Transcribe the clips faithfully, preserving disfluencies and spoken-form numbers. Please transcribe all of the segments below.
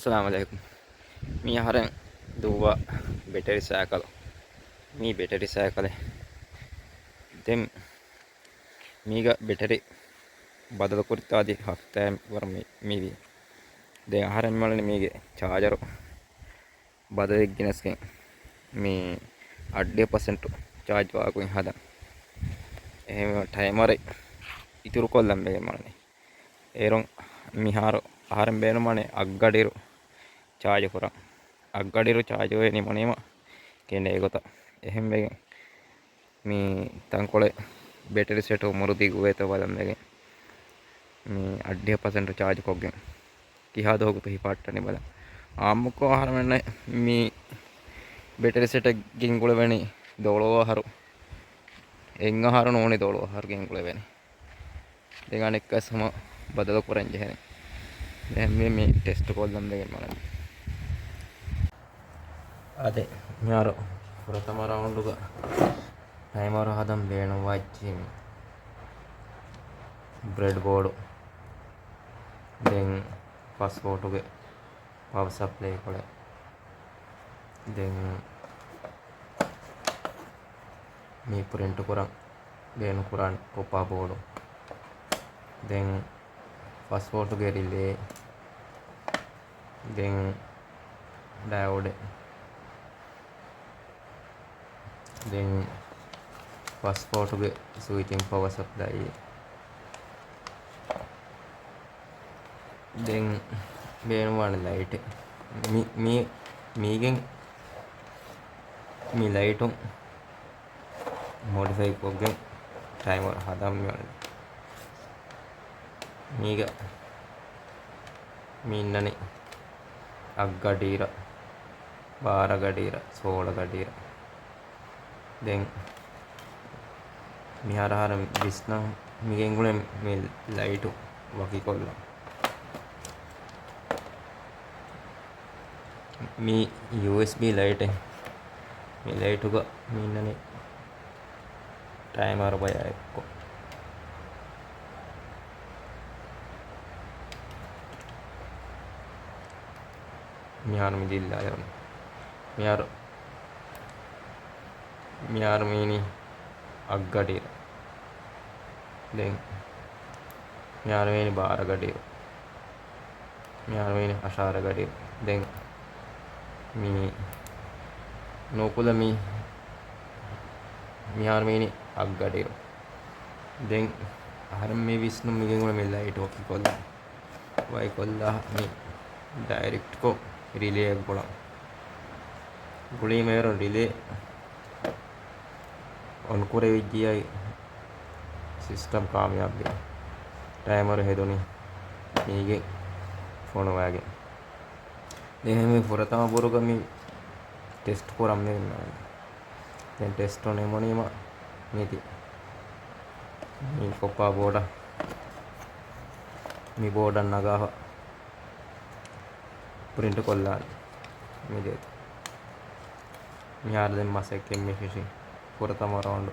އައްސަލާމު ޢަލައިކުމް. މީ އަހަރެން ދުއްވާ ބެޓެރި ސައިކަލް. މީ ބެޓެރި ސައިކަލެއް. ދެން މީގަ ބެޓެރި ބަދަލު ކުރިތާ އަދި ހަފްތާއެއް ވަރަށް މި، މިވީ. ދެން އަހަރެން މިއުޅެނީ މީގެ ޗާޖަރު ބަދަލެއް ގެނެސްގެން މި އަށްޑިހަ ޕަސެންޓު ޗާޖް ވާގޮތް ހަދަން. އެހެންވީމަ ޓައިމަރެއް އިތުރުކޮށްލަން ވެގެން މިއުޅެނީ. އޭރުން މިހާރު އަހަރެން ބޭނުންވާނެ އަށްގަޑިއިރު ޗާޖު ކުރަން. އަށްގަޑިއިރު ޗާޖުވެ ނިމުނީމަ ކެނޑޭ ގޮތަށް. އެހެންވެގެން މި ތަންކޮޅެއް ބެޓެރި ސެޓު މުރު ދިގުވޭތޯ ބަލަން ވެގެން މި އަށްޑިހަ ޕަސެންޓު ޗާޖު ކޮށްގެން ކިހާ ދުވަހަކުތަ ހިފާއްޓަނީ ބަލަން. އާއްމުކޮށް އަހަރެމެންނަށް މި ބެޓެރި ސެޓެއް ގެންގުޅެވެނީ ދޮޅު އަހަރު. އެއް އަހަރު ނޫނީ ދޮޅު އަހަރު ގެންގުޅެވެނީ. ދެން އަނެއްކާސް ހަމަ ބަދަލު ކުރަން ޖެހޭނެ. ދެން މި، މި ޓެސްޓް ކޮށްލަން ވެގެން މިއުޅެނީ. އާދެ، މިހާރު ފުރަތަމަ ރައުންޑުގަ ޓައިމަރު ހަދަން ބޭނުންވާ އެއްޗިހި މި ބްރެޑް ބޯޑު. ދެން ފަސް ވޯޓުގެ ޕަވަ ސަޕްލައި ކޮޅެއް. ދެން މި ޕްރިންޓް ކުރަން ބޭނުން ކުރާނެ ކޮޕާ ބޯޑު. ދެން ފަސް ވޯޓުގެ ރިލޭ. ދެން ޑަޔޯޑެއް. ދެން ފަސް ވޯޓުގެ ސުއިޗިން ޕަވަ ސަޕްލައި. ދެން ބޭނުންވާނެ ލައިޓެއް. މި، މި، މީގެން މި ލައިޓުން މޮޑިފައި ކޮށްގެން ޓައިމަރު ހަދަން މިއުޅެނީ. މީގަ މި އިންނަނީ އަށްގަޑިއިރަށް، ބާރަ ގަޑިއިރަށް، ސޯޅަ ގަޑިއިރަށް. ދެން މިހާރު އަހަރެން ވިސްނަން މި ގެންގުޅޭ މި ލައިޓު ވަކިކޮށްލަން. މި ޔޫއެސްބީ ލައިޓެއް. މި ލައިޓުގަ މި އިންނަނީ ޓައިމަރު ބަޔާ އެއްކޮށް. މިހާރު މި ދިއްލާލެވުނު. މިހާރު، މިހާރު މީނީ އަށްގަޑިއިރު. ދެން މިހާރު މީނީ ބާރަ ގަޑިއިރު. މިހާރު މީނީ އަށާރަ ގަޑިއިރު. ދެން މި ނޫކުލަ މި، މިހާރު މީނީ އަށްގަޑިއިރު. ދެން އަހަރެން މި ވިސްނުން މިގެންގުޅޭ މި ލައިޓް ވަކިކޮށްލާ. ވަކިކޮށްލާ މި ޑައިރެކްޓްކޮށް ރިލޭއަށް ގުޅަން. ގުޅީމަ އޭރުން ރިލޭ އޮން ކުރެވިއްޖިއްޔާ ސިސްޓަމް ކާމިޔާބުވި. ޓައިމަރު ހެދުނީ މީގެ ފޮނުވާގެން. ދެން މި ފުރަތަމަ ބުރުގަ މި ޓެސްޓް ކުރަން މި އިންނަނީ. ދެން ޓެސްޓު ނިމުނީމަ މީތި މި ކޮޕާ ބޯޑަށް، މި ބޯޑަށް ނަގާފަ ޕްރިންޓް ކޮށްލާނެ. މި ދޭތި. މިހާރު ދެން މަސައްކަތް މި ފިށި ފުރަތަމަ ރައުންޑު.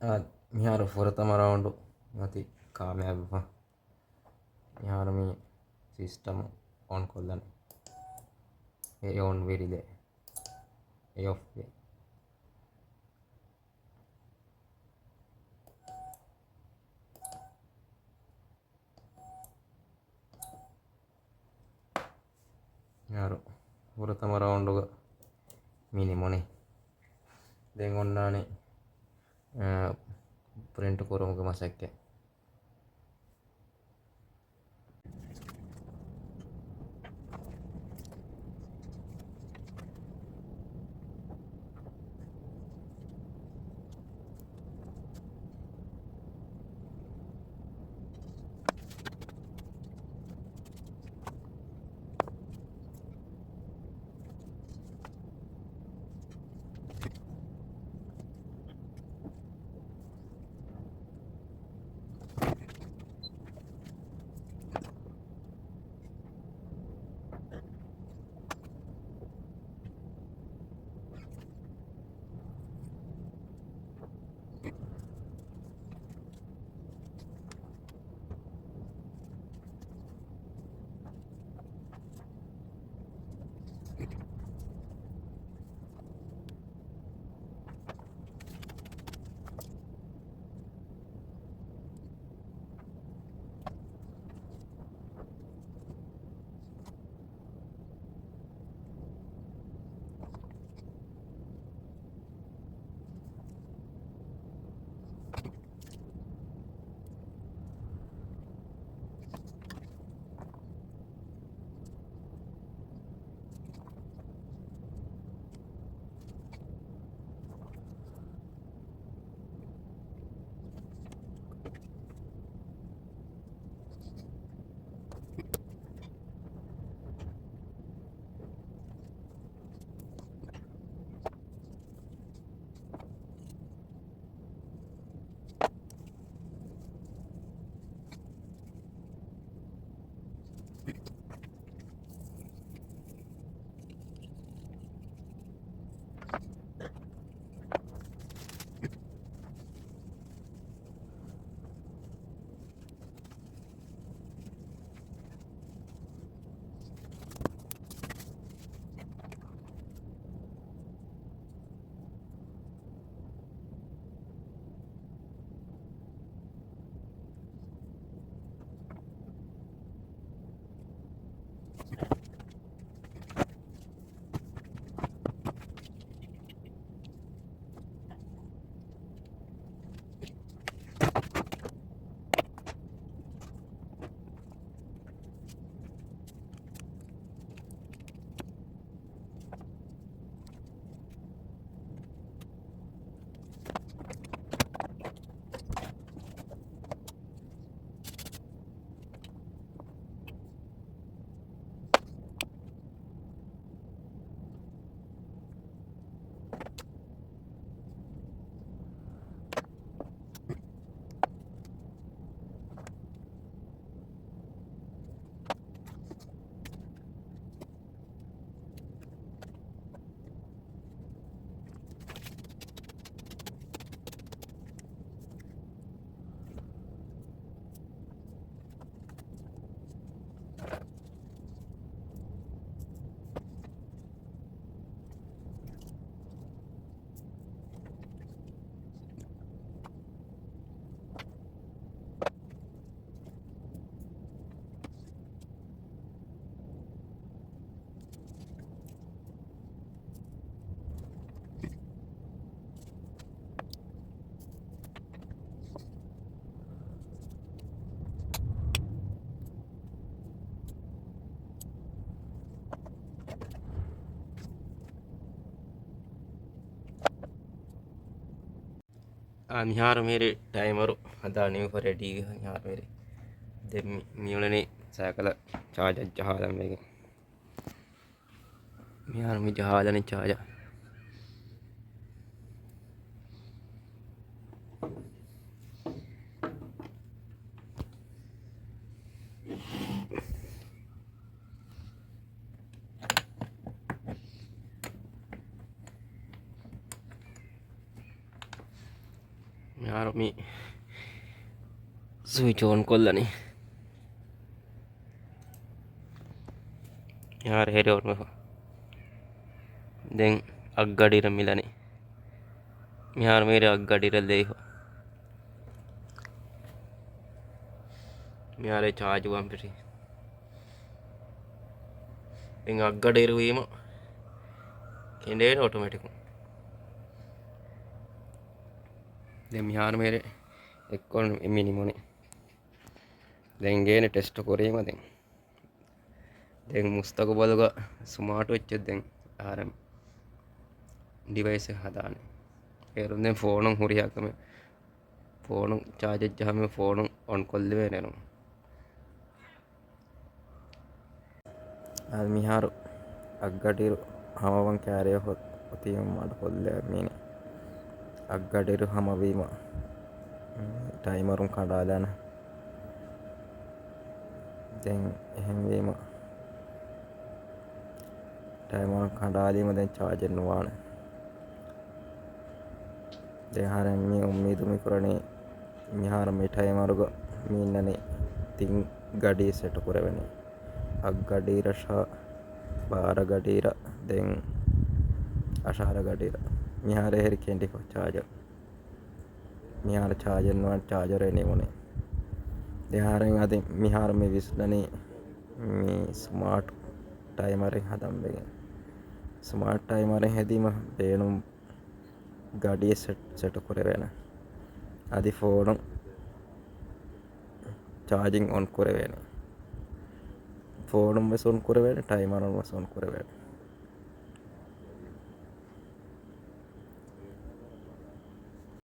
އާ، މިހާރު ފުރަތަމަ ރައުންޑު މަތި ކާމިޔާބުވެފަ. މިހާރު މި ސިސްޓަމް އޮން ކޮށްލަން. އެ އޮން ވެ ރިލޭ. އެ އޮފް ވެ. މިހާރު ފުރަތަމަ ރައުންޑުގަ މި ނިމުނީ. ދެން އޮންނާނީ، އަ، ޕްރިންޓް ކުރުމުގެ މަސައްކަތް. އާ، މިހާރު މިހިރި ޓައިމަރު ހަދާ ނިމިފަ ރެޑީ ވި މިހާރު މިހިރި. ދެން މި-، މިއުޅެނީ ސައިކަލަށް ޗާޖަށް ޖަހާލަން ވެގެން. މިހާރު މި ޖަހާލަނީ ޗާޖަށް. މިހާރު މި ސުއިޗް އޮން ކޮށްލަނީ. މިހާރު ހެރި އޮންވެފަ. ދެން އަށްގަޑިއިރަށް މިލަނީ. މިހާރު މިހިރި އަށްގަޑިއިރަށް ލެވިފަ. މިހާރު ޗާޖު ވާން ފެށި. ދެން އަށްގަޑިއިރު ވީމަ ކެނޑޭނެ އޮޓޮމެޓިކުން. ދެން މިހާރު މިހިރި އެއްކޮށް މި ނިމުނީ. ދެން ގޭނެ ޓެސްޓު ކުރީމަ ދެން. ދެން މުސްތަގުބަލުގަ ސުމާޓު އެއްޗެއް ދެން އަހަރެން ޑިވައިސެއް ހަދާނެ. އޭރުން ދެން ފޯނުން ހުރިހާ ކަމެއް ފޯނުން ޗާޖަށް ޖަހާމެ ފޯނުން އޮން ކޮށްލެވޭނެ އޭރުން. އަދި މިހާރު އަށްގަޑިއިރު ހަމަވަން ކާރިއަށް ހޮ-، އޮތީމަ މަޑު ކޮށްލެވެމީނެ. އަށްގަޑިއިރު ހަމަވީމަ، ޓައިމަރުން ކަނޑާލާނެ. ދެން އެހެންވީމަ، ޓައިމަރުން ކަނޑާލީމަ ދެން ޗާޖެއް ނުވާނެ. ދެން އަހަރެން މި އުއްމީދު މި ކުރަނީ މިހާރު މި ޓައިމަރުގަ މި އިންނަނީ ތިން ގަޑި ސެޓު ކުރެވެނީ. އަށްގަޑިއިރަށާ، ބާރަ ގަޑިއިރަށް، ދެން އަށާރަ ގަޑިއިރަށް. މިހާރު އެހެރި ކެނޑިފަ ޗާޖަރ. މިހާރު ޗާޖަރ ނުވާން، ޗާޖަރެއް ނިމުނީ. ދެން އަހަރެން އަދި މިހާރު މި ވިސްނަނީ މި ސްމާޓް ޓައިމަރެއް ހަދަން ވެގެން. ސްމާޓް ޓައިމަރެއް ހެދީމަ ބޭނުން ގަޑިއެއް ސެޓް، ސެޓު ކުރެވޭނެ. އަދި ފޯނު ޗާޖިން އޮން ކުރެވޭނެ. ފޯނުން ވެސް އޮން ކުރެވޭނެ، ޓައިމަރުން ވެސް އޮން ކުރެވޭނެ.